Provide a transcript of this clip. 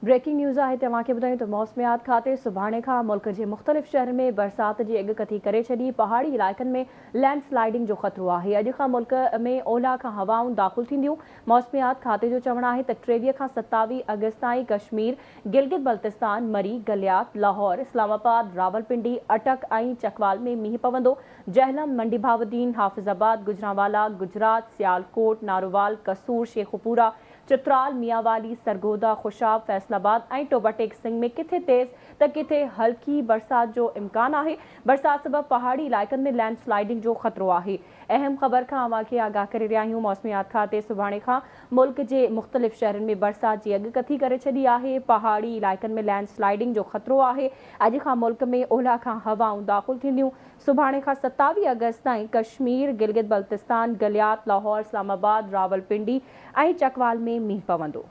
Breaking news آهي توهان کي ٻڌايون ته موسميات کاتي سڀاڻي کان ملڪ جي مختلف شهرن ۾ برسات جي اڳڪٿي ڪري ڇڏي، پهاڙي علائقن ۾ لينڊ سلائيڊنگ جو خطرو آهي، اڄ کان ملڪ ۾ اولهه کان هوائون داخل ٿينديون، موسميات کاتي جو چوڻ آهي ته 23 کان 27 آگسٽ تائين ڪشمير، گلگت بلتستان، مري، گليات، لاهور، اسلام آباد، راولپنڊي، اٽڪ ۽ چڪوال ۾ مينهن پوندو، جهلم، منڊي بهاؤالدين، حافظ آباد، گجرانوالا، گجرات، سيالڪوٽ، نارووال، قصور، شيخوپوره، چترال، ميانوالي، سرگوڌا، خوشاب، فيصل آباد ۽ ٽوبا ٽيڪ سنگهه ۾ ڪٿي تيز ته ڪٿي هلڪي برسات جو امڪان آهي، برسات سبب پهاڙي علائقن ۾ لينڊ سلائيڊنگ جو خطرو آهي. اهم خبر کان اوهان کي آگاهه ڪري رهيا آهيون موسميات کاتي سڀاڻي کان ملڪ جي مختلف شهرن ۾ برسات جي اڳڪٿي ڪري ڇڏي آهي، پهاڙي علائقن ۾ لينڊ سلائيڊنگ جو خطرو آهي، اڄ کان ملڪ ۾ اولهه کان هوائون داخل ٿينديون، سڀاڻي کان 27 آگسٽ تائين ڪشمير، گلگت بلتستان، گليات، لاهور، اسلام آباد، راولپنڊي ۽ چڪوال ۾ مينهن پوندو.